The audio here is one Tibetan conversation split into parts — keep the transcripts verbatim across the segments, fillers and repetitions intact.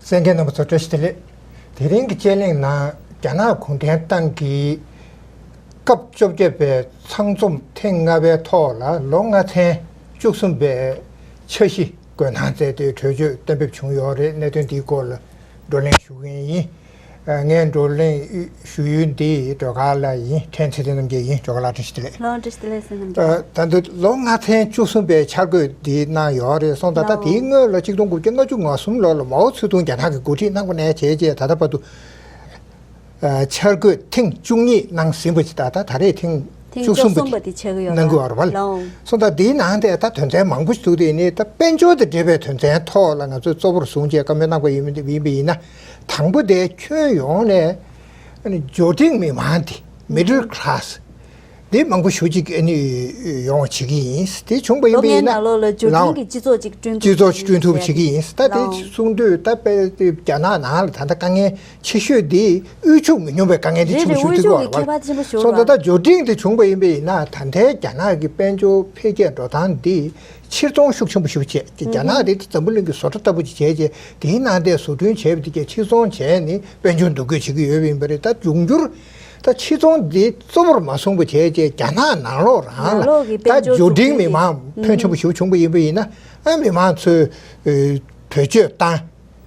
གསན་མཁན་རྣམ་པ་ཚོ་བཀྲ་ཤིས་བདེ་ལེགས། དེ་རིང་གི་དཔྱད་གླེང་ནང་རྒྱ་ནག་གུང་ཁྲན་ཏང་གི་སྐབས་བཅོ་བརྒྱད་པའི་ཚང་འཛོམས་ཐེངས་ལྔ་པའི་ཐོག་ལ་ལོ་ལྔ་ཚན་བཅུ་གསུམ་པའི་འཆར་གཞི་འགོད་གནང་མཛད་དེ་གྲོས་ཆོད་གཏན་འབེབས་བྱུང་ཡོད་རེད། གནད་དོན་འདིའི་སྐོར་ལ་བགྲོ་གླེང་ཞུ་མཁན་ཡིན། ཨ། ངས་བགྲོ་གླེང་ཞུ་ཡུལ་འདི་སྒྲོལ་དཀར་ལགས་ཡིན། ཕྲན་ཚེ་བརྟན་རྣམ་རྒྱལ་ཡིན། སྒྲོལ་དཀར་ལགས་བཀྲ་ཤིས་བདེ་ལེགས། ལགས་བཀྲ་ཤིས་བདེ་ལེགས་ཟེར་རྣམ་རྒྱལ། ཨ། ད་དུང་ལོ་ལྔ་ཚན་བཅུ་གསུམ་པའི་འཆར་འགོད་འདི་གནང་ཡོད་རེད། སོང་ཙང་ད་ལགས། དེའི་སྔོན་ལ་ཆིག་སྟོང་དགུ་བརྒྱ་ལྔ་བཅུ་ང་གསུམ་ལོ་ལ་མའོ་ཙེ་ཏུང་རྒྱ་ནག་གིས་འགོ་ཁྲིད་གནང་པ་ནས་བྱས་རྗེས་ད་ལྟ་བར་དུ། ཨ། འཆར་འགོད་ཐེངས་བཅུ་གཉིས་གནང་ཟིན་པ་ཅིག་ད་ལྟ་ད་རེས་ཐེངས་ཐེངས་བཅུ་གསུམ་པ་བཅུ་གསུམ་པ་དེ་ཆགས་ཀྱི་ཡོད་གནང་གི་ཡོད་རེད་པ། ལགས། སོང་ཙང་འདིའི་ནང་དེ་ད་དོན་ཚན་མང་པོ་ཞིག་འདུག་དེ་ནི་ད་དཔལ་འབྱོར་དང་འབྲེལ་བའི་དོན་ཚན་ཐོག་ལ་ང་ཚོས་གཙོ་བོར་བཟུང་བྱས་བཀའ་མོལ་གནང་པ་ཡིན་ཡིན་པ་ཡིན་ན། དང་པོ་དེ་ཁྱོན་ཡོངས་ནས་ཨ་ནི་འབྱོར་འབྲིང་མི་མང་དེ། Middle Class། དེ་མང་པོ་ཞེ་ཅིག་ཨ་ནི་ཡོང་བ་བྱེད་ཀྱི་ཡིན། དེ་བྱུང་བ་ཡིན་པ་ཡིན་ན། ལོ་ལྔའི་ནང་ལོགས་ལ་འབྱོར་འབྲིང་གི་སྤྱི་ཚོགས་ཅིག་བསྐྲུན་ཐུབ། སྤྱི་ཚོགས་ཅིག་བསྐྲུན་ཐུབ་བྱེད་ཀྱི་ཡིན། ད་དེ་ལགས། གསུང་དུས་ད་དཔེ་རྒྱ་ནག་ནང་ལ་ད་ལྟ་དཀའ་ངལ་ཆེ་ཤོས་དེ་དབུལ་ཕྱུག་མི་ཉུང་བའི་དཀའ་ངལ་དེ་རེད་ཆེན་པོ་རེད། ཞེ་དབུལ་ཅིག་ཕྱུག་གི་ཁྱད་པར་ཆེན་པོ་ཞིག་སོང་ཙང་ད་འབྱོར་འབྲིང་དེ་བྱུང་བ་ཡིན་པ་ཡིན་ན། ད་ལྟའི་རྒྱ་ནག་གི་དཔལ་འབྱོར་འཕེལ་རྒྱས་འགྲོ་སྟངས་དེ་ཕྱིར་ཚོང་ཤུགས་ཆེན་པོ་ཞིག་བྱས། རྒྱ་ནག་དེ་འཛམ་བུ་གླིང་གི་བཟོ་གྲྭ་ལྟ་བུ་ཅིག་བྱས་རྗེས་དེའི་ནང་དེ་བཟོ་སྐྲུན་བྱས་པ་དེ་གས་ཕྱིར་ཚོང་བྱས་ནས་དཔལ་འབྱོར་འདུ་འགོད་བྱེད་ཀྱི་ཡོད་པ་ཡིན་པ་རེད། ད་འབྱུང་འགྱུར་ད་ཕྱིར་ཚོང་འདི་གཙོ་བོར་མ་བཟུང་བ་བྱས་རྗེས་རྒྱ་ནག་ནང་ལོགས་རང་ལ་ནང་ལོགས་ཀྱི་དཔལ་འབྱོར་ད་འབྱོར་འབྲིང་མི་མང་ཕོན་ཆེན་པོ་ཞིག་བྱུང་བ་ཡིན་པ་ཡིན་ན། ཨ། མི་མང་ཚོས་ཨ་བེད་སྤྱོད་བཏང་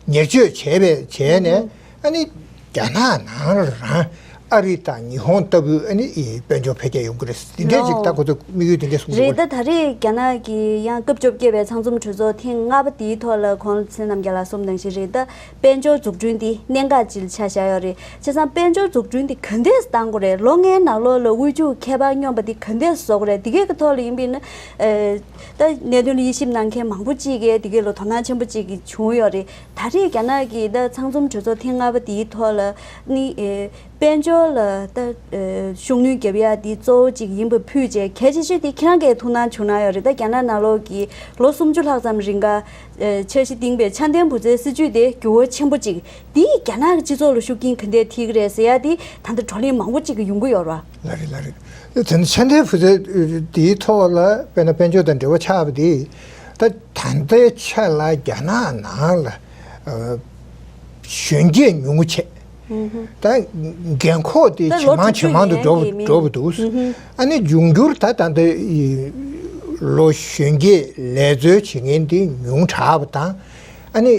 ཉེར་སྤྱོད་བྱས་པའི་བྱས་ནས། ཨ་ནི་རྒྱ་ནག་ནང་ལ་རང་ཨ་རི་དང་ཉི་ཧོང་ལྟ་བུའི་ཨ་ནི་དཔལ་འབྱོར་འཕེལ་རྒྱས་ཡོང་གི་རེད། འདི་འདྲས་ཅིག་ད་ཁོ་ཚོ་དམིགས་ཡུལ་འདི་འདྲས་གསུངས་འདུག་རེད། ད་ད་རེས་རྒྱ་ནག་གི་ཡང་སྐབས་བཅོ་བརྒྱད་པའི་ཚང་འཛོམས་གྲོས་ཚོགས་ཐེངས་ལྔ་པ་དེའི་ཐོག་ལ་གོང་ཚེ་རྣམ་རྒྱལ་ལགས་གསུངས་དང་ཞིག་རེད། ད་དཔལ་འབྱོར་འཛུགས་སྐྲུན་འདི་གནད་འགག་ཅིག་ཆགས་བཞག་ཡོད་རེད། བྱས་ཙང་དཔལ་འབྱོར་འཛུགས་སྐྲུན་འདི་ག་འདྲས་བཏང་དགོས་རེད། ལོ་ལྔའི་ནང་ལོགས་ལ་དབུལ་ཕྱུག་ཁྱད་པར་སྙོམས་པ་འདི་ག་འདྲས་བཟོ་དགོས་རེད། འདི་གའི་གི་ཐོག་ལ་ཡིན་པ་ཡིན་ན། ཨ། ད་གནད་དོན་ལ་དབྱེ་ཞིབ་གནང་མཁན་མང་པོ་ཅིག་གིས་འདི་གའི་ལ་དོ་སྣང་ཆེན་པོ་ཅིག་གིས་བྱུང་ཡོད་རེད། ད་རེས་རྒྱ་ནག་གི་ད་ཚང་འཛོམས་གྲོས་ཚོགས་ཐེངས་ལྔ་པ་འདིའི་ཐོག་ལ་ནི། ཨེ། དཔལ་འབྱོར་ལ་ད། ཨེ། ཤུགས་སྣོན་བརྒྱབ་ཡ་འདི་གཙོ་བོ་ཅིག་ཡིན་པ་ཕུད་བྱས། གལ་ཆེ་ཤོས་དེ་ཁྱེད་རང་གིས་ཐུགས་སྣང་བྱུང་གནང་ཡོད་རེད། ད་རྒྱ་ནག་ནང་ལོགས་ཀྱི་ལོ་སུམ་ཅུ་ལྷག་ཙམ་རིང་ག་ཨེ། འཆར་གཞི་བཏིང་པའི་འཆར་ལྡན་བུ་བཙའི་སྲིད་ཇུས་དེ་འགྱུར་བ་ཆེན་པོ་ཅིག་འདིས་རྒྱ་ནག་གི་སྤྱི་ཚོགས་ལ་ཤུགས་རྐྱེན་ག་འདྲས་ཐེབས་ཀྱི་རེད་ཟེར་ཡ་དེ་ད་ལྟ་བགྲོ་གླེང་མང་པོ་ཅིག་གི་ཡོང་གི་ཡོད་རེད་བ། ལགས་རེད། ལགས་རེད། དེ་ནི་འཆར་ལྡན་བུ་བཙའ་འདིའི་ཐོག་ལ་དཔེར་ན་དཔལ་འབྱོར་དང་འབྲེལ་བ་ཆགས་པ་དེ། ད་ད་ལྟའི་ཆ་ལ་རྒྱ་ནག་ནང་ལ། ཨ། གཞོན་སྐྱེས་ཉུང་ངུ་བྱས། ད་རྒན་འཁོགས་དེ་ད་ཇེ་ལོ་མང་དྲུག་ཅུ་ཇེ་མང་དུ་ཡན་འགྲོ་གི་མི་འགྲོ་གི་འདུག་ཨ་ནི་འབྱུང་འགྱུར་ད་ད་ལྟ་ལོ་གཞོན་སྐྱེས་ལས་འཚོལ་བྱེད་མཁན་དེ་ཉུང་དྲགས་པ་དང་། ཨ་ནི་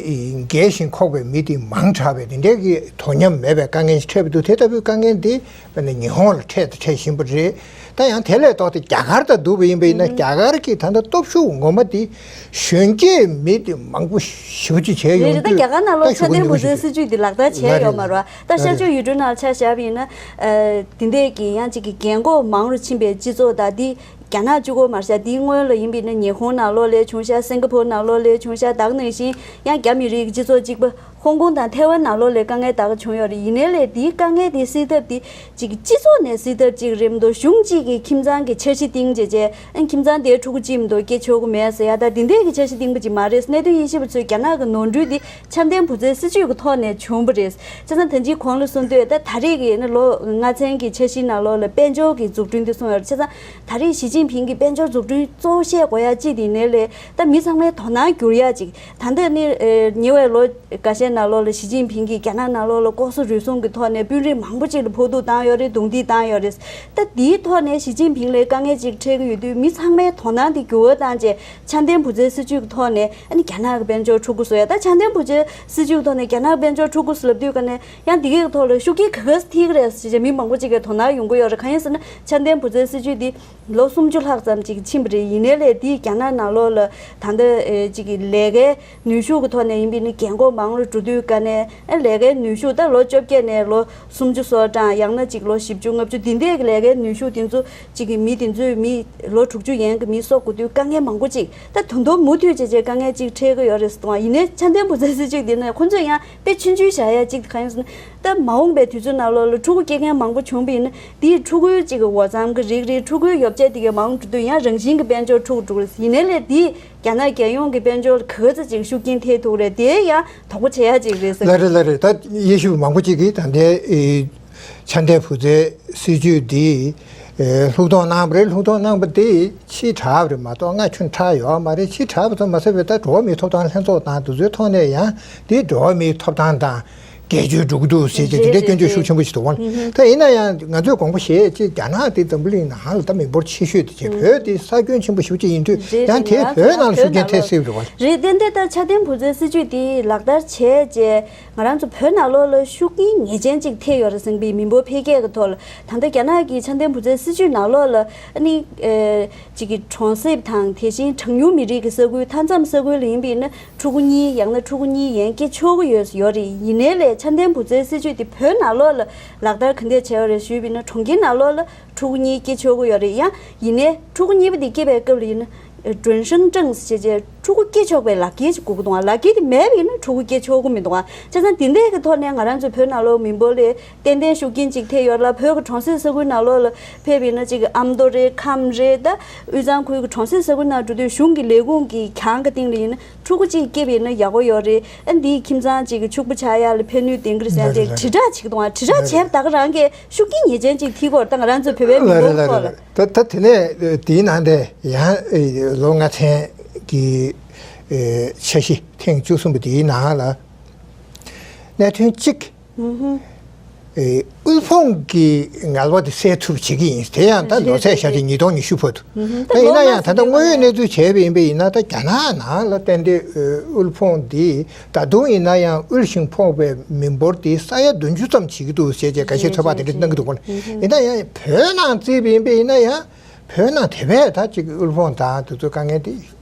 རྒས་ཤིང་འཁོགས་པའི་མི་དེ་མང་དྲགས་པའི་དེ་འདྲའི་གི་དོ་མཉམ་མེད་པའི་དཀའ་ངལ་ཞིག་འཕྲད་པ་འདུག་དེ་ལྟ་བུའི་དཀའ་ངལ་དེ་དཔེར་ན་ཉི་ཧོང་ལ་འཕྲད་དང་འཕྲད་བཞིན་པ་རེད། ད་ཡང་དེ་ལས་ལྡོག་སྟེ་རྒྱ་གར་དང་བསྡུར་བ་ཡིན་པ་ཡིན་ན། རྒྱ་གར་གྱི་ད་ལྟ་སྟོབས་ཤུགས་ངོ་མ་དེ་གཞོན་སྐྱེས་མི་དེ་མང་པོ་ཞེ་པོ་ཅིག་བྱས་ཡོང་དུས། རེད་རེད། ད་རྒྱ་གར་ནང་ལོགས་ད་འཆར་ལྡན་བུ་བཙའི་སྲིད་ཇུས་འདི་ལག་བསྟར་བྱས་ཡོད་མ་རེད་བ། ད་ཤར་ཕྱོགས་ཡུལ་གྲུའི་ནང་ཆ་བཞག་པ་ཡིན་ན། ཨ། དེ་འདྲས་ཀྱི་ཡང་གཅིག་གི་རྒན་འཁོགས་མང་རུ་ཕྱིན་པའི་སྤྱི་ཚོགས་དང་དེ། རྒྱ་ནག་གཅིག་པོ་མ་རེད་ཤག་དེའི་སྔོན་ལ་ཡིན་པ་ཡིན་ན་ཉི་ཧོང་ནང་ལོགས་ལ་བྱུང་ཤག་སིང་ག་ཕོར་ནང་ལོགས་ལ་བྱུང་ཤག་ད་ག་ནང་བཞིན་ཡང་རྒྱ་མི་རིགས་ཀྱི་སྤྱི་ཚོགས་གཅིག་པ་ཧོང་ཀོང་དང་ཐའེ་ཝན་ནང་ལོགས་ལ་དཀའ་ངལ་ད་ག་བྱུང་ཡོད་རེད། ཡིན་ནའི་ལས་དེའི་དཀའ་ངལ་དེ་སེལ་ཐབས་དེ་གཅིག་གི་སྤྱི་ཚོགས་ནས་སེལ་ཐབས་གཅིག་རེད་མི་འདུག་གཞུང་གཅིག་གི་ཁྱིམ་ཚང་གི་འཆར་གཞི་བཏིང་བྱས་བྱས། ཨ། ཁྱིམ་ཚང་དེའི་ཕྲུ་གུ་གཅིག་མི་འདུག་སྐྱེ་ཆོག་གི་མེད་ཟེར་ཡ་ད་དེ་འདྲས་ཀྱི་འཆར་གཞི་བཏིང་པ་ཅིག་མ་རེད། གནད་དོན་དབྱེ་ཞིབ་པ་ཚོས་རྒྱ་ནག་གི་ནོར་འཁྲུལ་དེ་འཆར་ལྡན་བུ་བཙའི་སྲིད་ཇུས་ཀྱི་ཐོག་ནས་བྱུང་བ་རེད། བྱས་ཙང་ད་ཅི་གོང་ལ་གསུངས་དུས་ད་ད་རེས་ཀྱི་ནི་ལོ་ལྔ་ཚན་གྱི་འཆར་གཞིའི་ནང་ལོགས་ལ་དཔལ་འབྱོར་གྱི་འཛུགས་སྐྲུན་དེ་གསུངས་ཡོད་རེད། བྱས་ཙང་ད་རེས་ཞི་ཅིན་ཕིང་གིས་དཔལ་འབྱོར་འཛུགས་སྐྲུན་གཙོ་བོ་བཤད་དགོས་ཡ་གཅིག་དེ་ཡིན་ནའི་ལས། ད་མི་ཚང་མའི་དོ་སྣང་བསྒྱུར་ཡ་གཅིག་ད་ལྟ་ནི། ཨེ། ཉེ་བའི་ལོ་འགའ་ཤས་ནང་ལོགས་ལ་ཞི་ཅིན་ཕིང་གིས་རྒྱ་ནག་ནང་ལོགས་ལ་ལྐོག་ཟ་རུལ་སུངས་ཀྱི་ཐོག་ནས་དཔོན་རིགས་མང་པོ་ཅིག་ལ་ཕོག་ཐུག་བཏང་ཡོད་རེད། རྡུང་རྡེག་བཏང་ཡོད་རེད། ད་འདིའི་ཐོག་ནས་ཞི་ཅིན་ཕིང་ལ་དཀའ་ངལ་ཅིག་འཕྲད་ཀྱི་ཡོད་དུས་མི་ཚང་མའི་དོ་སྣང་དེ་བསྒྱུར་བ་བཏང་བྱས་འཆར་ལྡན་བུ་བཙའི་སྲིད་ཇུས་ཀྱི་ཐོག་ནས་ཨ་ནི་རྒྱ་ནག་གི་དཔལ་འབྱོར་འཁྲུག་གི་བཟོ་ཡ། ད་འཆར་ལྡན་བུ་བཙའི་སྲིད་ཇུས་ཀྱི་ཐོག་ནས་རྒྱ་ནག་དཔལ་འབྱོར་འཁྲུག་གི་བཟོ་ལབ་དུས་ཀ་ནས་ཡང་འདི་གའི་ཐོག་ལ་ཤུགས་རྐྱེན་ག་ག་ཚོད་ཐེབས་ཀྱི་རེད་ཟེར་བྱས་མི་མང་པོ་ཅིག་གིས་དོ་སྣང་ཡོང་གི་ཡོད་རེད། གང་ཡིན་ཟེར་ན་འཆར་ལྡན་བུ་བཙའི་སྲིད་ཇུས་འདི། ལོ་སུམ་ཅུ་ལྷག་ཙམ་ཅིག་ཕྱིན་པ་རེད། ཡིན་ནའི་ལས་དེས་རྒྱ་ནག་ནང་ལོགས་ལ་ད་ལྟ་ཨེ་ཅིག་གི་ལས་ཀའི་ནུས་ཤུགས་ཀྱི་ཐོག་ནས་ཡིན་པའི་ནི་རྒན་འཁོགས་མང་རུ་འགྲོ་དུས་ཀ་ནས་ཨེ་ལས་ཀའི་ནུས་ཤུགས་ད་ལོ་བཅོ་བརྒྱད་ནས་ལོ་སུམ་ཅུ་སོ་གྲངས། ཡང་ན་ཅིག་ལོ་བཞི་བཅུ་ལྔ་བཅུ་འདི་འདྲས་ཀྱི་ལས་ཀའི་ནུས་ཤུགས་དེ་ཚོ་ཅིག་གི་མི་དེ་ཚོའི་མི་ལོ་དྲུག་ཅུ་ཡན་གྱི་མི་གསོ་དགོས་དུས་དཀའ་ངལ་མང་པོ་ཅིག་ད་ད་དུང་མུ་མཐུད་བྱས་བྱས་དཀའ་ངལ་ཅིག་འཕྲད་ཀྱི་ཡོད་རེད་ཟེར་གཏོང་བ་ཡིན་ནའི་འཆར་ལྡན་བུ་བཙའི་སྲིད་ཇུས་འདི་ནས་ཁོ་ཚོས་ཡང་དཔེ་ཆུང་ཆུང་བཞག་ཡ་ཅིག་གང་ཡིན་ཟེར་ན། ད་མ་འོངས་པའི་དུས་ཚོད་ནང་ལོགས་ལ་ཕྲུ་གུ་སྐྱེ་མཁན་མང་པོ་བྱུང་བ་ཡིན་ན་དེའི་ཕྲུ་གུའི་གཅིག་གི་འོ་ཚང་གི་རིགས་རེད། ཕྲུ་གུའི་ཡོ་བྱད་དེ་གའི་མང་དུ་དུས་ཡང་རང་བཞིན་གྱི་དཔལ་འབྱོར་འཁྲུག་འགྲོ་གི་རེད། ཡིན་ནའི་ལས་དེས་རྒྱ་ནག་རྒྱལ་ཡོངས་ཀྱི་དཔལ་འབྱོར་ལ་ག་ཚོད་ཅིག་ཤུགས་རྐྱེན་ཐེབས་ཐུབ་རེད། དེ་ཡང་དོགས་པ་བྱེད་ཡ་ཅིག་རེད་ཟེར། ལགས་རེད། ལགས་རེད། ད་དབྱེ་ཞིབ་མང་པོ་ཅིག་གིས་ད་ལྟའི་ཨེ་ ཆ་ལྡན་བུ་བཙའི་སྲིད་ཇུས་འདི་ཨེ་ལྷུག་གཏོང་གནང་བ་རེད། ལྷུག་གཏོང་གནང་བ་འདི་ཕྱིས་དྲགས་པ་རེད་མ་གཏོགས་སྔ་ཁྱོན་དྲགས་ཡོད་མ་རེད། ཕྱིས་དྲགས་པ་ཙམ་མ་ཟད་པའི་ད་འགྲོ་བ་མིའི་ཐོབ་ཐང་ལྷན་ཚོགས་དང་དེ་ཚོའི་ཐོག་ནས་ཡང་འདི་འགྲོ་བ་མིའི་ཐོབ་ཐང་དང་། སྒེར་གཅོད་འགྲོ་གི་འདུག་ཟེར་བྱས་དེ་འདྲའི་རེད་སྐྱོན་བརྗོད་རེད་ཤུགས་ཆེན་པོ་ཞིག་འདུག་བ། རེད། ད་ཡིན་ན་ཡང་ང་ཚོས་དགོངས་པ་བཞེས་ཅིག་རྒྱ་ནག་དེ་འཛམ་བུ་གླིང་ནང་ལ་ད་མི་འབོར་ཆེ་ཤོས་དེ་བྱས་བོད་དེ་ས་ཁྱོན་ཆེན་པོ་ཞེ་པོ་ཅིག་ཡིན་དུས། རེད་ཡང་རེད། དེ་ང་རང་བོད་ཚོ་ནང་ལ་ཤུགས་རྐྱེན་ཐེབས་སྲིད་པ་རེད་བ། རེད། ཏན་ཏན་ད་ཆ་ལྡན་བུ་བཙའི་སྲིད་ཇུས་དེ་ལག་བསྟར་བྱས་རྗེས་ང་རང་ཚོ་བོད་ནང་ལོགས་ལ་ཤུགས་རྐྱེན་ངེས་ཅན་ཅིག་ཐེབས་ཡོད་རེད་བསམ་པའི་མི་འབོར་འཕེལ་རྒྱས་ཀྱི་ཐོག་ལ། ད་ལྟ་རྒྱ་ནག་གི་ཆ་ལྡན་བུ་བཙའི་སྲིད་ཇུས་ནང་ལོགས་ལ་ཨ་ནི་ཨེ་ཅིག་གི་གྲོང་གསེབ་དང་དེ་བཞིན་གྲངས་ཉུང་མི་རིགས་ཀྱི་ས་ཁུལ། མཐའ་མཚམས་ས་ཁུལ་ལ་ཡིན་པ་ཡིན་ན། ཕྲུ་གུ་གཉིས་ཡང་ན་ཕྲུ་གུ་གཉིས་ཡན་སྐྱེ་ཆོག་གི་ཡོད་ཡོད་རེད། ཡིན་ནའི་ལས་ཆ་ལྡན་བུ་བཙའི་སྲིད་ཇུས་དེ་བོད་ནང་ལོགས་ལ་ལག་བསྟར་ག་འདྲས་བྱས་ཡོད་རེད་ཞུས་པ་ཡིན་ན། གྲོང་ཁྱེར་ནང་ལོགས་ལ་ཕྲུ་གུ་གཉིས་སྐྱེ་ཆོག་གི་ཡོད་རེད། ཡང་ཡིན་ནའི་ཕྲུ་གུ་གཉིས་པ་དེ་སྐྱེས་པའི་སྐབས་ལ་ཡིན་ན་准生证ཟེར་བྱས་ཕྲུ་གུ་སྐྱེ་ཆོག་པའི་ལག་འཁྱེར་ཞིག་དགོས་ཀྱི་འདུག་ལག་འཁྱེར་དེ་མེད་པ་ཡིན་ན་ཕྲུ་གུ་སྐྱེ་ཆོག་གི་མི་འདུག་བྱས་ཙང་དེ་འདྲའི་གི་ཐོག་ནས་ང་རང་ཚོ་བོད་ནང་ལོགས་མི་འབོར་ལས་ཏན་ཏན་ཤུགས་རྐྱེན་ཅིག་ཐེབས་ཡོད་ལ། བོད་ཀྱི་གྲོང་གསེབ་ས་ཁུལ་ནང་ལོགས་ལ་ཕེབས་པ་ཡིན་ན། ཅིག་ཨ་མདོ་རེད། ཁམས་རེད། ད་དབུས་གཙང་ཁུལ་གྱི་གྲོང་གསེབ་ས་ཁུལ་ནང་འགྲོ་དུས་གཞུང་གི་ལས་ཁུངས་ཀྱི་གྱང་གི་སྟེང་ལ་ཡིན་ན། ཕྲུ་གུ་གཅིག་སྐྱེས་པ་ཡིན་ན་ཡག་པོ་ཡོད་རེད། ཨ་འདིའི་ཁྱིམ་ཚང་གཅིག་གི་ཕྱུག་པོ་ཆགས་ཡག་ལ་ཕན་ནུས་ལྡན་གྱི་རེད་ཟེར་ཏེ་དྲིལ་བསྒྲགས་བྱེད་ཀྱི་འདུག་དྲིལ་བསྒྲགས་བྱས་པ་ད་ག་རང་གིས་ཤུགས་རྐྱེན་ངེས་ཅན་ཅིག་ཐེབས་ཀྱི་ཡོད་རེད། ད་ང་རང་ཚོ་བོད་པའི་མི་འབོར་ཐོག་ལ། ད་ད་དེ་ནས་དེའི་ནང་དེ་ཡང་ལོ་ལྔ་ཚན་གྱི་འཆར་གཞི་ཐེངས་བཅུ་གསུམ་པ་དེའི་ནང་ལ་གནད་དོན་གཅིག་ཨེ། དབུལ་ཕོངས་ཀྱི་ངལ་བ་དེ་སེལ་ཐུབ་བྱེད་ཀྱི་ཡིན། དེ་ཡང་ད་ལོ་ཚད་བཞག་སྟེ་ཉིས་སྟོང་ཉི་ཤུ་བར་དུ། ད་ཡིན་ན་ཡང་ད་ལྟ་དངོས་ཡོད་གནས་ཚུལ་བྱས་པ་ཡིན་པ་ཡིན་ན། ད་རྒྱ་ནག་ནང་ལ་ཏན་ཏན་དབུལ་ཕོངས་འདི་ད་དུང་ཡིན་ན་ཡང་དབུལ་ཞིང་ཕོངས་པའི་མི་འབོར་དེ་ས་ཡ་བདུན་ཅུ་ཙམ་བྱེད་ཀྱི་འདུག་ཟེར་བྱས་འགའ་ཤས་ཚོད་དཔག་དེ་འདྲ་གནང་གི་འདུག་གོ། ཡིན་ན་ཡང་བོད་ནང་བརྩིས་པ་ཡིན་པ་ཡིན་ན་ཡང་བོད་ནང་དེ་བས་ད་ཅིག་དབུལ་ཕོངས་དང་དེ་ཚོའི་དཀའ་ངལ་དེ་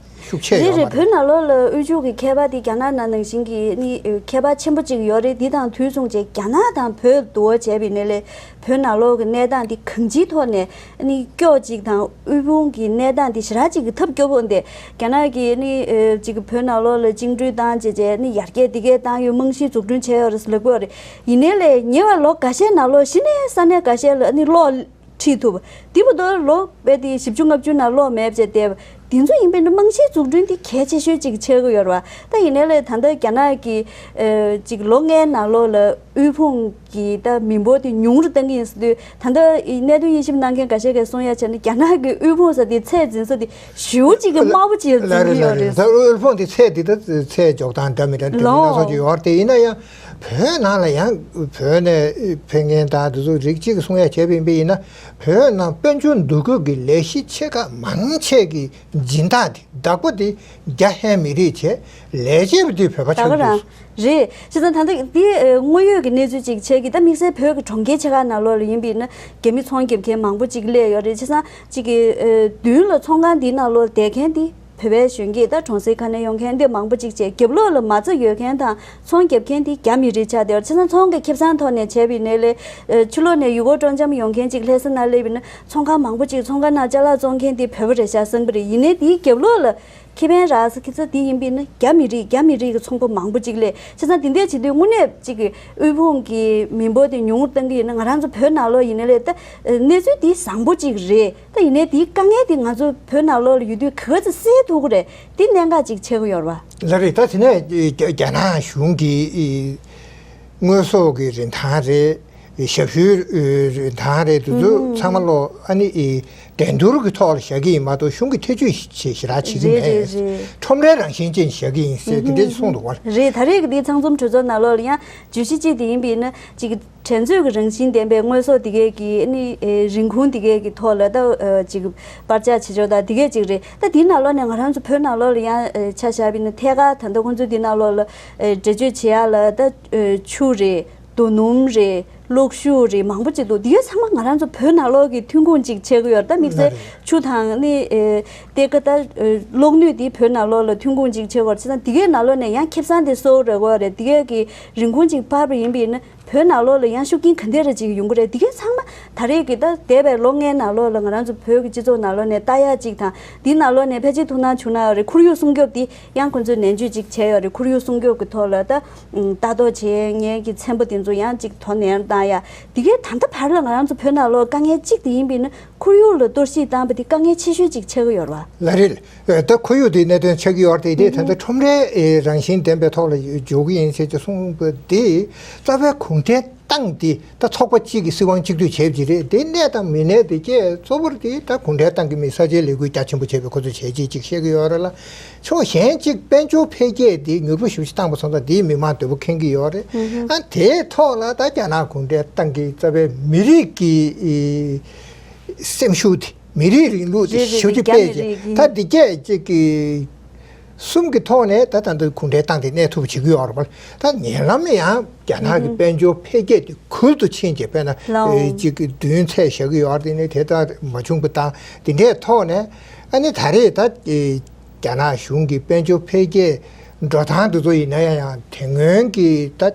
ཤུགས་ཆེ་རེད་ཡོད་རེད། མ་རེད། བོད་ནང་ལོགས་ལ་དབུལ་ཕྱུག་གི་ཁྱད་པར་དེ་རྒྱ་ནག་ནང་ནང་བཞིན་གྱི་ནི་ཁྱད་པར་ཆེན་པོ་གཅིག་ཡོད་རེད། འདི་དང་དུས་མཚུངས་བྱས་རྒྱ་ནག་དང་བོད་བསྡུར་བྱས་པའི་ནང་ལས་བོད་ནང་ལོགས་ཀྱི་གནས་སྟངས་འདི་གང་ཅིའི་ཐོག་ནས་ནི་སྐྱོ་གཅིག་དང་དབུལ་ཕོངས་ཀྱི་གནས་སྟངས་འདི་ཞེ་དྲག་ཅིག་གི་ཐབས་སྐྱོ་པོ་འདི་རྒྱ་ནག་གིས་ནི་ཅིག་བོད་ནང་ལོགས་ལ་བཅིངས་འགྲོལ་བཏང་བྱས་བྱས་ནི་ཡར་རྒྱས་འདི་གས་བཏང་ཡོད། རྨང་གཞི་འཛུགས་སྐྲུན་བྱས་ཡོད་རེད་ལབ་ཀྱི་ཡོད་རེད། ཡིན་ནའི་ལས་ཉེ་བའི་ལོ་འགའ་ཤས་ནང་ལོགས་གཞི་ནས་ས་གནས་འགའ་ཤས་ལ་ནི་གློག་ཁྲིད་ཐུབ། དེ་མ་གཏོགས་ལོ་དཔེ་དེ་བཞི་བཅུ་ལྔ་བཅུ་ནང་གློག་མེད་བྱས་བསྡད་པ་དེ་ཚོ་ཡིན་པས་ན་རྨང་གཞིའི་འཛུགས་སྐྲུན་དེ་གལ་ཆེ་ཤོས་ཅིག་ཆགས་ཀྱི་ཡོད་རེད་བ། ད་ཡིན་ནའི་ལས་ད་ལྟ་རྒྱ་ནག་གི་ཨ་ཅིག་ལོ་ལྔའི་ནང་ལོགས་ལ་དབུལ་ཕོངས་ཀྱི་ད་མི་འབོར་དེ་ཉུང་རུ་བཏང་གི་ཡིན་ཟེར་དུས། ད་ལྟ་གནད་དོན་དབྱེ་ཞིབ་གནང་མཁན་འགའ་ཤས་ཀྱིས་གསུང་ཡ་བྱས་ན་རྒྱ་ནག་གི་དབུལ་ཕོངས་ཟེར་དེ་ཚད་འཛིན་ས་དེ་ཞེ་པོ་ཅིག་གི་དམའ་པོ་ཅིག་ལ་འཛིན་གྱི་ཡོད་རེད། ད་དབུལ་ཕོངས་དེ་ཚད་དེ་ད་ཚད་འཇོག་སྟངས་འདྲ་མི་འདྲ་འདྲ་མི་སྣ་ལོ་སོགས་ཀྱི་ཡོད་རེད། དེ་ཡིན་ན་ཡང་བོད་ནང་ལ་ཡང་བོད་ནས་ཕེབས་མཁན་དང་དེ་ཚོ་རིགས་གཅིག་གིས་གསུང་ཡ་བྱས་པ་ཡིན་པ་ཡིན་ན། བོད་ནང་དཔལ་འབྱོར་འདུ་འགོད་ཀྱི་ལས་གཞི་ཆེ་ཁག་མང་ཆེ་གི་སྦྱིན་བདག་དེ་བདག་པོ་དེ་རྒྱ་ཧན་མི་རིགས་བྱས། ལས་བྱེད་པ་དེ་བོད་པ་ད་ཆགས་ག་རང་འདུག་རེད། བྱས་ཙང་ད་ལྟ་འདི་ཨ་དངོས་ཡོད་ཀྱི་གནས་ཚུལ་ཅིག་ཆགས་ཀྱི། ད་དམིགས་བསལ་བོད་ཀྱི་གྲོང་ཁྱེར་ཆེ་ཁག་ནང་ལོགས་ལ་ཡིན་པ་ཡིན་ན་རྒྱ་མི་ཚོང་རྒྱབ་མཁན་མང་པོ་ཅིག་སླེབས་ཡོད་རེད། བྱས་ཙང་ཅིག་གི་ཨ་མདུན་ལ་ཚོང་ཁང་འདིའི་ནང་ལོགས་བསྡད་མཁན་དེ་བོད་པའི་གཞོན་སྐྱེས་ད་གྲོང་གསེབ་ཁ་ནས་ཡོང་མཁན་འདི་མང་པོ་ཅིག་བྱས། རྒྱབ་ལོགས་ལ་མ་རྩ་ཡོད་མཁན་དང་ཚོང་རྒྱབ་མཁན་དེ་རྒྱ་མི་རིགས་ཆགས་བསྡད་ཡོད་རེད། བྱས་ཙང་ཚོང་གི་ཁེ་བཟང་ཐོག་ནས་བྱས་པ་ཡིན་ནའི་ལས་ཨ་ཕྱི་ལོགས་ནས་ཡུལ་སྐོར་སྤྲོ་འཆམ་ཡོང་མཁན་ཅིག་ལྷ་ས་ནང་སླེབས་པ་ཡིན་ན་ཚོང་ཁང་མང་པོ་ཅིག་ཚོང་ཁང་ནང་ཅ་ལག་བཙོང་མཁན་དེ་བོད་པ་རེད་ཤག་བསམ་གྱི་རེད། ཡིན་ནའི་དེའི་རྒྱབ་ལོགས་ལ་ཁེ་ཕན་རག་ས་ཁེ་ས་དེ་ཡིན་པ་ཡིན་ན་རྒྱ་མི་རིགས་རྒྱ་མི་རིགས་ཀྱི་ཚོང་པ་མང་པོ་ཅིག་སླེབས། བྱས་ཙང་དེ་འདྲ་བྱེད་དུས་དངོས་གནས་ཅིག་གི་དབུལ་ཕོངས་ཀྱི་མི་འབོར་དེ་ཉུང་རུ་གཏོང་གི་ཡིན་ན། ང་རང་ཚོ་བོད་ནང་ལོགས་ཡིན་ནའི་ལས་ད་གནས་ཚུལ་དེ་བཟང་པོ་ཅིག་རེད། ད་ཡིན་ནའི་དེའི་དཀའ་ངལ་དེ་ང་ཚོ་བོད་ནང་ལོགས་ལ་ཡོད་དུས་ག་ཚོད་སེལ་ཐུབ་ཀྱི་རེད། དེ་གནད་འགག་ཅིག་ཆགས་ཀྱི་ཡོད་རེད་བ། ལགས་རེད། ད་དེ་ནས་རྒྱ་རྒྱ་ནག་གཞུང་གིས་དངོས་ཟོག་གི་རིན་ཐང་རེད། ཞབས་ཞུའི་རིན་ཐང་རེད། དེ་ཚོ་ཚང་མ་ལོ་ཨ་ནི་འགྲན་བསྡུར་གྱི་ཐོག་ལ་བཞག་གི་ཡིན་མ་གཏོགས་གཞུང་གིས་ཐེ་ཇུས་ཞེ་དྲག་བྱེད་ཀྱི་མེད། རེད་རེད། ཁྲོམ་རའི་རང་བཞིན་ཅན་བཞག་གི་ཡིན་ཟེར་དེ་འདྲ་གསུངས་འདུག་བ། རེད། ད་རེས་ཀྱི་འདིའི་ཚང་འཛོམས་གྲོས་ཚོགས་ནང་ལོགས་ལ་ཡང་བརྗོད་གཞི་གཅིག་དེ་ཡིན་པ་ཡིན་ན་ཅིག་འགྲན་རྩོད་ཀྱི་རང་བཞིན་ལྡན་པའི་དངོས་ཟོག་དེ་གས་ཀྱི་ཨ་ནི་རིན་གོང་དེ་གས་ཀྱི་ཐོག་ལ་ད་ཅིག་པར་ཆ་བྱེད་ཕྱོགས་དང་དེ་གས་ཅིག་རེད། ད་དེའི་ནང་ལོགས་ནས་ང་རང་ཚོ་བོད་ནང་ལོགས་ལ་ཡང་ཆ་བཞག་པ་ཡིན་ན་ཐད་ཀར་ད་ལྟ་ཁོང་ཚོ་དེའི་ནང་ལོགས་ལ་འགྲེལ་བརྗོད་བྱེད་ཡག་ལ་ད་ཆུ་རེད། རྡོ་སྣུམ་རེད། གློག་ཤུགས་རེད། མང་པོ་ཅིག་འདུག་དེ་གས་ཚང་མ་ང་རང་ཚོ་བོད་ནང་ལོགས་ཀྱི་ཐོན་ཁུངས་ཅིག་ཆགས་ཀྱི་ཡོད་རེད། ད་དམིགས་བསལ་ཆུ་དང་ནི་ཨེ་གཏེར་ཁ་ད་ཨེ་གློག་ནུས་དེ་བོད་ནང་ལོགས་ལ་ཐོན་ཁུངས་ཅིག་ཆགས་ཀྱི་ཡོད་རེད། བྱས་ཙང་དེ་གས་ནང་ལོགས་ནས་ཡང་ཁེ་བཟང་དེ་གསོག་རེ་དགོས་རེད། དེ་གས་ཀྱི་རིན་གོང་ཅིག་འཕར་བ་ཡིན་པ་ཡིན་ན་བོད་ནང་ལོགས་ལ་ཡང་ཤུགས་རྐྱེན་ག་འདྲ་རེ་ཅིག་ཡོང་གི་རེད། དེ་གས་ཚང་མ་ད་རེས་ཀྱི་ད་འདས་པའི་ལོ་ལྔའི་ནང་ལོགས་ལ་ང་རང་ཚོ་བོད་ཀྱི་སྤྱི་ཚོགས་ནང་ལོགས་ནས་ལྟ་ཡག་ཅིག་དང་། དེའི་ནང་ལོགས་ནས་ཕལ་ཆེར་ཐུགས་སྣང་བྱུང་ན་ཡོད་རེད། ཁོར་ཡུག་སྲུང་སྐྱོབ་དེ་ཡང་ཁོང་ཚོས་ནན་བརྗོད་ཅིག་བྱས་ཡོད་རེད། ཁོར་ཡུག་སྲུང་སྐྱོབ་ཀྱི་ཐོག་ལ་ད་ལྟ་རྟོག་བྱེད་མཁན་གྱི་ཚན་པ་དེ་ཚོ་ཡང་ཅིག་དོ་ནན་བཏང་ཡ། དེ་གའི་ད་ལྟ་བར་ལ་ང་རང་ཚོ་བོད་ནང་ལོགས་དཀའ་ངལ་གཅིག་དེ་ཡིན་པས་ན་ཁོར་ཡུག་ལ་གཏོར་བཤིག་བཏང་བ་དེ་དཀའ་ངལ་ཆེ་ཤོས་ཅིག་ཆགས་ཀྱི་ཡོད་རེད་བ། ལགས་རེད། ད་ཁོར་ཡུག་དེའི་གནད་དོན་ཆགས་ཀྱི་ཡོད་རེད་དེ། ད་ལྟ་ཁྲོམ་རའི་རང་བཞིན་ལྡན་པའི་ཐོག་ལ་འཇོག་གི་ཡིན་ཟེར་གྱི་གསུངས་པ་དེ་རྩ་བའི་གོང་ཐལ། ཏང་དེ་ད་ཚོགས་པ་གཅིག་གི་སྲིད་དབང་གཅིག་སྡུད་བྱས་པ་ཅིག་རེད། དེ་གནས་དང་མི་གནས་དེ་སྐད་གཙོ་བོར་དེ་ད་གུང་ཁྲན་ཏང་གི་མི་ས་ཆའི་ལས་འགུལ་རྒྱ་ཆེན་པོ་བྱས་པའི་ཁོ་ཚོས་བྱས་རྗེས་ཅིག་བཤད་ཀྱི་ཡོད་རེད་ལ། ཕྱོགས་གཞན་གཅིག་དཔལ་འབྱོར་འཕེལ་རྒྱས་དེ་མྱུར་པོ་ཞེ་པོ་ཅིག་བཏང་པ་སོང་ཙང་དེའི་མི་མང་དོད་པོ་ཁེངས་ཀྱི་ཡོད་རེད། ཨ་དེའི་ཐོག་ལ་ད་རྒྱ་ནག་གུང་ཁྲན་ཏང་གི་རྩ་བའི་མི་རིགས་ཀྱི་སེམས་ཤུགས་དེ་མི་རིགས་རིང་ལུགས་དེ་རེད་རེད་ཞེ་པོ་ཅིག་རེད། རྒྱ་སྤེལ་མི་རེད་རྗེས་ད་འདི་སྐད་ཅིག་གི་གསུམ་གྱི་ཐོག་ནས་ད་ད་ལྟ་གུང་ཁྲན་ཏང་དེ་གནས་ཐུབ་པ་བྱེད་ཀྱི་ཡོད་རེད་པ། ད་ཉེ་ལམ་ཡང་རྒྱ་ནག་གི་དཔལ་འབྱོར་འཕེལ་རྒྱས་དེ་ཁུལ་དུ་ཕྱིན་རྗེས་དཔེར་ན་ལའོ། ཨེ་གཅིག་གི་བདུན་ཚད་བཞག་གི་ཡོད་རེད། དེ་ནས་དེ་ལྟར་མ་བྱུང་པ་དང་དེ་འདྲའི་ཐོག་ནས་ཨ་ནི་ད་རེས་ད་ཨེ་རྒྱ་ནག་གཞུང་གི་དཔལ་འབྱོར་འཕེལ་རྒྱས་འགྲོ་སྟངས་དེ་ཚོ་ཡིན་ན་ཡང་ཡང་དེ་སྔོན་གྱི་ད་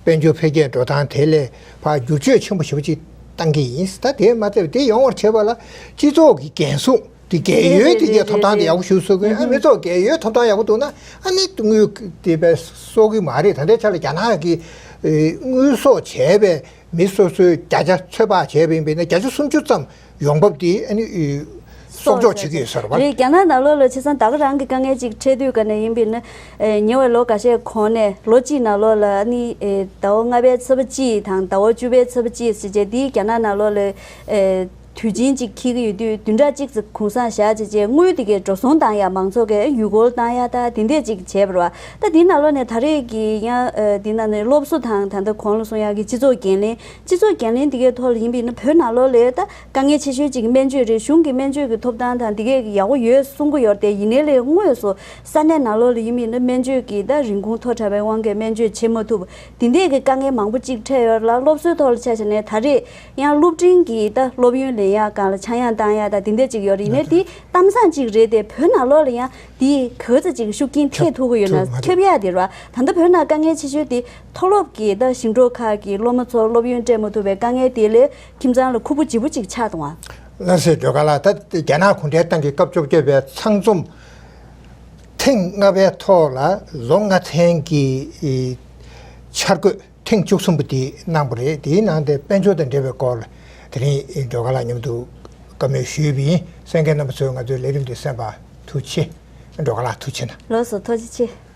དཔལ་འབྱོར་འཕེལ་རྒྱས་འགྲོ་སྟངས་དེ་ལས་ཕར་བསྒྱུར་བཅོས་ཆེན་པོ་ཞེ་པོ་ཅིག་བཏང་གི་ཡིན། ད་དེ་མ་ཚད་པ་དེ་ཡོང་བར་བྱེད་པ་ལ་སྤྱི་ཚོགས་ཀྱི་འགན་སྲུང་དེ་རྒས་ཡོལ་དེ་གའི་ཐོབ་ཐང་དེ་ཡག་པོ་ཞིག་བཟོ་དགོས། ཨ་མི་ཚོགས་རྒས་ཡོལ་ཐོབ་ཐང་ཡག་པོ་འདུག་ན་ཨ་ནི་དངུལ་དེ་བས་གསོག་གི་མ་རེད། ད་ལྟའི་ཆ་ལ་རྒྱ་ནག་གིས་ཨེ་དངུལ་གསོག་བྱས་པའི་མི་སོ་སོའི་བརྒྱ་ཆ་ཚོད་དཔག་བྱས་པ་ཡིན་པས་ན་བརྒྱ་ཆ་སུམ་ཅུ་ཙམ་ཡོང་འབབ་དེ་ཨ་ནི་ཨེ་གསོག་འཇོག་བྱེད་ཀྱི་ཡོད་ས་རེད་པ། རེད། རྒྱ་ནག་ནང་ལོགས་ལ་བྱས་ཙང་ད་ག་རང་གི་དཀའ་ངལ་ཅིག་འཕྲད་དུས་ག་ནས་ཡིན་པས་ན་ཨེ་ཉེ་བའི་ལོ་འགའ་ཤས་གོང་ནས་ལོ་གཅིག་ནང་ལོགས་ལ་ཨ་ནི་ཨེ་ཟླ་བ་ལྔ་པའི་ཚེས་པ་གཅིག་དང་ཟླ་བ་བཅུ་པའི་ཚེས་པ་གཅིག་ཟེར་བྱས་དེའི་རྒྱ་ནག་ནང་ལོགས་ལ་ཨེ་དུས་ཆེན་གཅིག་འཁེལ་གྱི་ཡོད་དུས་བདུན་ཕྲག་གཅིག་ཙམ་གུང་སེང་བཞག་བྱས་བྱས་དངུལ་དེ་གའི་འགྲོ་སོང་བཏང་ཡ་མང་ཚོགས་ཀྱི་ཡུལ་སྐོར་བཏང་ཡ་ད་དེ་འདྲས་ཅིག་བྱས་པ་རེད་བ། ད་དེའི་ནང་ལོགས་ནས་ད་རེས་ཀྱི་ཡང་ཨ་དེ་ནང་ནས་སློབ་གསོ་དང་ད་ལྟ་གོང་ལ་གསུང་ཡག་གི་སྤྱི་ཚོགས་འགན་ལེན་སྤྱི་ཚོགས་འགན་ལེན་དེ་གའི་ཐོག་ལ་ཡིན་པ་ཡིན་ན་བོད་ནང་ལོགས་ལ་ད་དཀའ་ངལ་ཆེ་ཤོས་ཅིག་སྨན་བཅོས་རེད། གཞུང་གི་སྨན་བཅོས་ཀྱི་ཐོབ་ཐང་དང་དེ་གའི་ཡག་པོ་ཡོད་གསུང་གི་ཡོད་རེད་དེ། ཡིན་ནའི་ལས་དངོས་སུ་ས་གནས་ནང་ལོགས་ལ་ཡིན་པ་ཡིན་ན་སྨན་བཅོས་ཀྱི་ད་རིན་གོང་མཐོ་དྲགས་པའི་དབང་གིས་སྨན་བཅོས་བྱེད་མ་ཐུབ། དེ་འདྲས་ཀྱི་དཀའ་ངལ་མང་པོ་ཅིག་འཕྲད་ཡོད་ལ། སློབ་གསོའི་ཐོག་ལ་ཆ་བཞག་ནས་ད་རེས་ཡང་སློབ་འབྲིང་གི་ད་སློབ་ཡོན་ལེན་ཡག་སྒང་ལ་ཆག་ཡང་བཏང་ཡག་ད་དེ་འདྲས་ཅིག་ཡོད་རེད། ཡིན་ནའི་དེ་གཏམ་བཟང་ཅིག་རེད་དེ། བོད་ནང་ལོགས་ལ་ཡང་དེ་ག་ཚོད་ཅིག་ཤུགས་རྐྱེན་ཐེབས་ཐུབ་ཀྱི་ཡོད་ན། ཐུབ་མ་ཐུབ་ཐེབས་ཡག་དེ་རེད་བ། ད་ལྟ་བོད་ནང་དཀའ་ངལ་ཆེ་ཤོས་དེ་མཐོ་སློབ་ཀྱི་ད་ཞིང་འབྲོག་ཁག་གི་སློབ་མ་ཚོ་སློབ་ཡོན་སྤྲད་མ་ཐུབ་པའི་དཀའ་ངལ་དེ་ལས་ཁྱིམ་ཚང་ལ་ཁུར་པོ་ལྗིད་པོ་ཅིག་ཆགས་འདུག་ཨ། ལགས་སེ། སྒྲོལ་དཀར་ལགས། ད་རྒྱ་ནག་གུང་ཁྲན་ཏང་གི་སྐབས་བཅོ་བརྒྱད་པའི་ཚང་འཛོམས་ཐེངས་ལྔ་པའི་ཐོག་ལ་ལོ་ལྔ་ཚན་གྱི་ཨེ་འཆར་འགོད་ཐེངས་བཅུ་གསུམ་པ་དེ་གནང་བ་རེད། དེའི་ནང་དེ་དཔལ་འབྱོར་དང་འབྲེལ་བའི་སྐོར་ལ་དེ་རིང་སྒྲོལ་དཀར་ལགས་མཉམ་དུ་བཀའ་མོལ་ཞུས་པ་ཡིན། གསན་མཁན་རྣམ་པ་ཚོས་ང་ཚོའི་ལས་རིམ་འདི་གསན་པར་ཐུགས་རྗེ་ཆེ། སྒྲོལ་དཀར་ལགས་ཐུགས་རྗེ་ཆེ་གནང་། ལགས་སོ། ཐུགས་རྗེ་ཆེ།